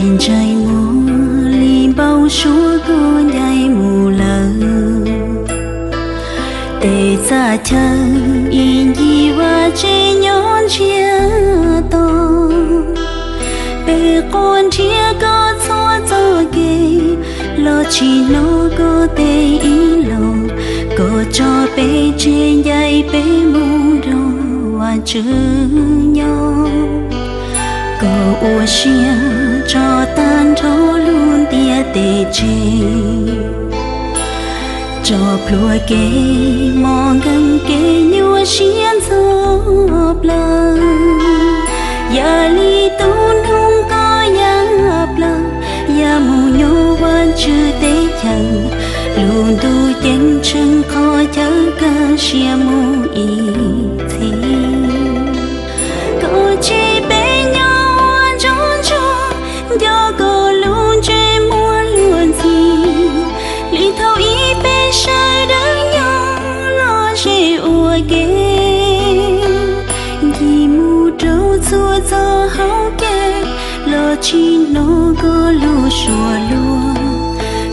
Ib ntsais muag li npau suav kuj ncaim mus lawm. Tej txaj chaw ib ncig vaj tsev nyob ntsiag to. Peb quaj nrhiav koj txhua txoj kev, los tsis hnov koj teb ib los. Koj tso peb tseg ncaim peb mus nrog Vajtswv nyob. Koj ua siab tso tag nrho lub ntiaj teb tseg, tso plhuav kev mos nkees kev nyuaj siab ntxhov plaws. Yam li tus noog koj ya plaws, ya mus nyob Vajtswv teb chaws. Lub ntuj ceeb tsheej qhov chaw kaj siab mus ib txhis. Koj tseg peb nyob ua ntsoov ntsuag, nco koj lub ntsej muag luag ntxhi. Li thaum ub peb sawv daws nyob lom zem ua ke, ncig mus rau txhua txoj hauv kev, los tsis hnov koj lub suab luag.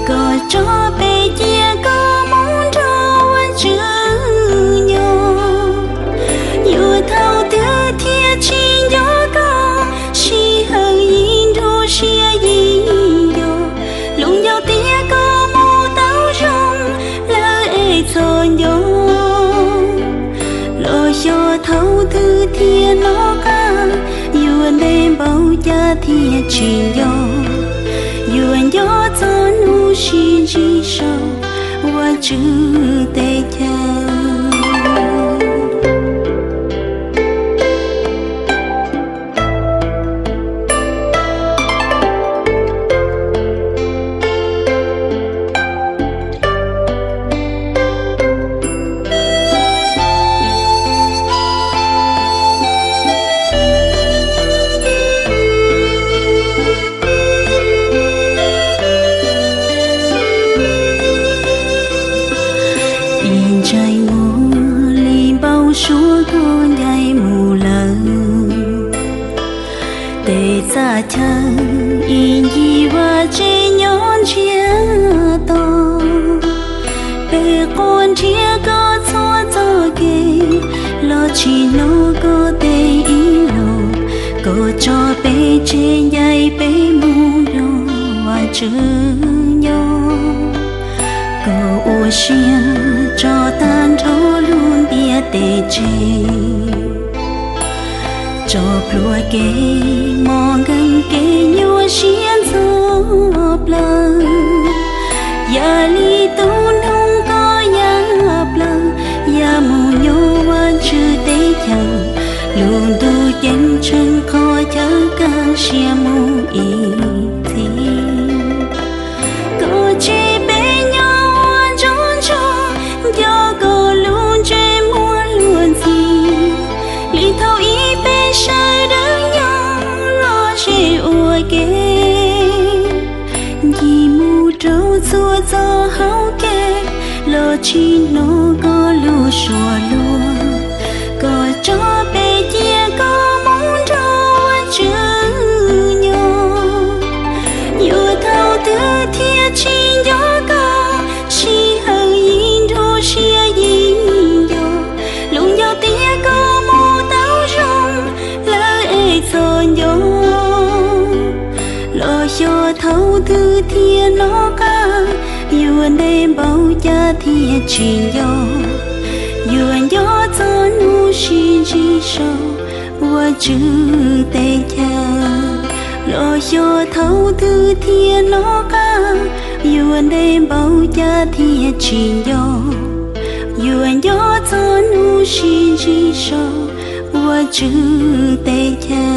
Koj tso peb cia koj mus nrog Vajtswv nyob. Yuav thaum twg thiaj tsis nco koj, sij hawm yim nruab siab yim nco. Luag nco tias koj mus tau zoo, lawv es txhos nco. Los xyov thaum twg thiaj nov qab, yuav ntev npaum cas thiaj tsis nco. Yuav nco txog hnub sib ntsib saum Vajtswv teb chaws. Ib ntsais muag li npau suav koj ncaim mus lawm. Tej txaj chaw ib ncig vaj tsev nyob ntsiag to. Peb quaj nrhiav koj txhua txoj kev, los tsis hnov koj teb ib los. Koj tso peb tseg ncaim peb mus nrog Vajtswv nyob. Koj ua siab tso tag nrho lub ntiaj teb tseg, tso plhuav kev mos nkees kev nyuaj siab ntxhov plaws. Yam li tus noog koj ya plaws, ya mus nyob Vajtswv teb chaws. Lub ntuj ceeb tsheej qhov chaw kaj siab mus ib txhis. Koj tseg peb nyob ua ntsoov ntsuag, nco koj lub ntsej muag luag ntxhi. Li thaum ub peb sawv daws nyob lom zem ua ke, ncig mus rau txhua txoj hauv kev, los tsis hnov koj lub suab luag. Koj tso peb cia koj mus nrog Vajtswv nyob. Yuav thaum twg thiaj tsis nco koj, sij hawm yim nruab siab yim nco. Luag nco tias koj mus tau zoo, lawv es txhos nco. Los xyov thaum twg thiaj nov qab, yuav ntev npaum cas thiaj tsis nco. Yuav nco txog hnub sib ntsib saum Vajtswv teb chaws. Los xyov thaum twg thiaj nov qab, yuav ntev npaum cas thiaj tsis nco. Yuav nco txog hnub sib ntsib saum Vajtswv teb chaws.